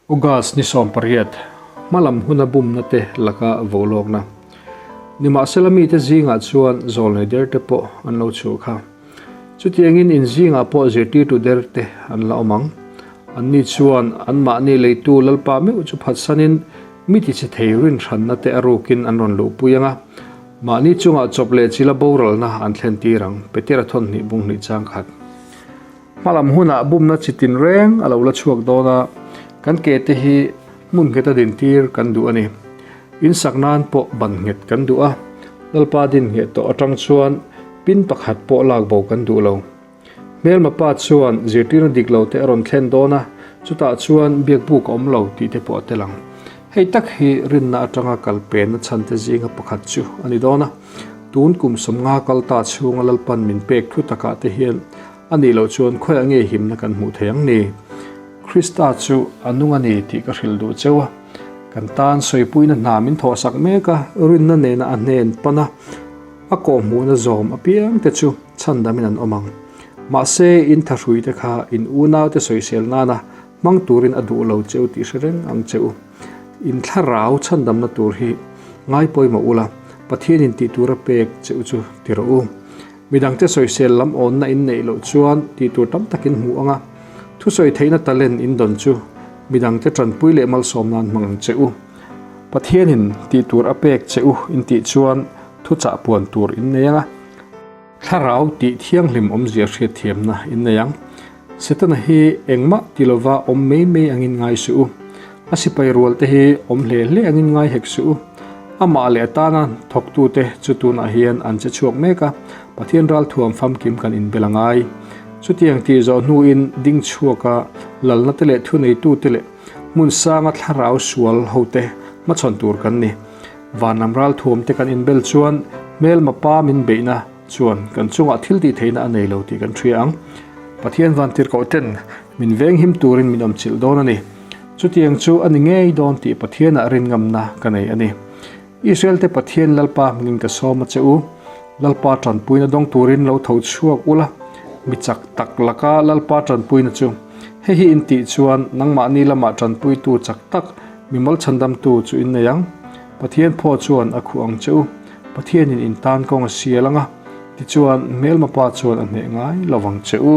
August ni 18, hmalam huna bumna te laka vo lawkna. Nimahsela mite zingah chuan zawlnei der te pawh an lo chhuah kha. Chutiangin in zingah pawh zirtirtu der te an la awm ang. Anni chuan anmahni leitu Lalpa meuh chu phatsanin mi tichhe thei rinhranna te a rukin an rawn luhpui ang a, mahni chungah chawp leh chila boralna an thlen tir ang, Petera thawnhnih bunghnih chang khat. Hmalam hunah bumna chi tinreng a lo la chhuak dawn a, kan ke te hi hmun nghet a dintir kan duh a ni. In sak nan pawh ban nghet kan duh a, Lalpa din ngheh tawh atang chuan pin pakhat pawh lak bo kan duh lo. Hmelma pa chuan zirtirna dik lo te a rawn thlen dawn a, chutah chuan biak buk a awm lo tih te pawh a tel ang. Hei tak hi rinna atanga kal penna chhan te zinga pakhat chu a ni dawn a. Tun kum 50 kal ta chhunga Lalpan min pek thu takah te hian A nih loh chuan khawiah nge himna kan hmuh thei ang ni? Krista chu a nung a ni tih ka hrilh duh cheu a. Kan tan sawipuina hna min thawhsak mek a, rinna nena a hnen pan a, a kawhhmuhna zawm apiang te chu chhandamin an awm ang. Mahse, in thahrui te kha in unaute sawisel nana hmang turin a duh lo cheu tih hre reng ang che u. In thlarau chhandamna tur hi ngai pawimawh ula, Pathianin tih tura pek che u chu ti rawh u. Midangte sawisel lam awnna in neih loh chuan tih tur tam takin hmuh ang a, thusawi theihna talent in dawn chu midangte tanpui leh malsawm nan hmang ang che u. Pathianin tih tur a pek che u in tih chuan thuchah puan tur in nei ang a, thlarau tih thianghlim awmzia hriatthiamna in nei ang. Setana hi engmah ti lova awm mai mai angin ngai suh u. A sipai rual te hi awm hle hle angin ngai hek suh u. Amah leh atana thawktute chu tunah hian an che chhuak mek a, Pathian ralthuam famkim kan inbel a ngai. Chutiang tih zawh hnuin ding chhuaka lalna te leh thuneitute leh hmun sanga thlarau sual hote hmachhawn tur kan ni. Vanlam ralthuam te kan inbel chuan hmelma pa min beihna Chuan kan chungah thil tih theihna a nei lo tih kan hria ang. Pathian vantirhkoh ten min venghim turin min awmchilh dawn a ni. Chutiang chu a ni ngei dawn tih Pathianah rinngamna ka nei a ni. Israelte Pathian Lalpa hmingin ka sawm a che u. Lalpa tanpuina dawng turin lo tho chhuak ula, mi chak tak laka Lalpa tanpuina chu hei hi in tih chuan nangmahni lamah tanpuitu chak tak mimal chhandamtu chu in nei ang. Pathian phaw chuan a khuh ang che u. Pathianin in tan kawng a sial ang a, tichuan hmelma pa chuan a hneh ngai lovang che u.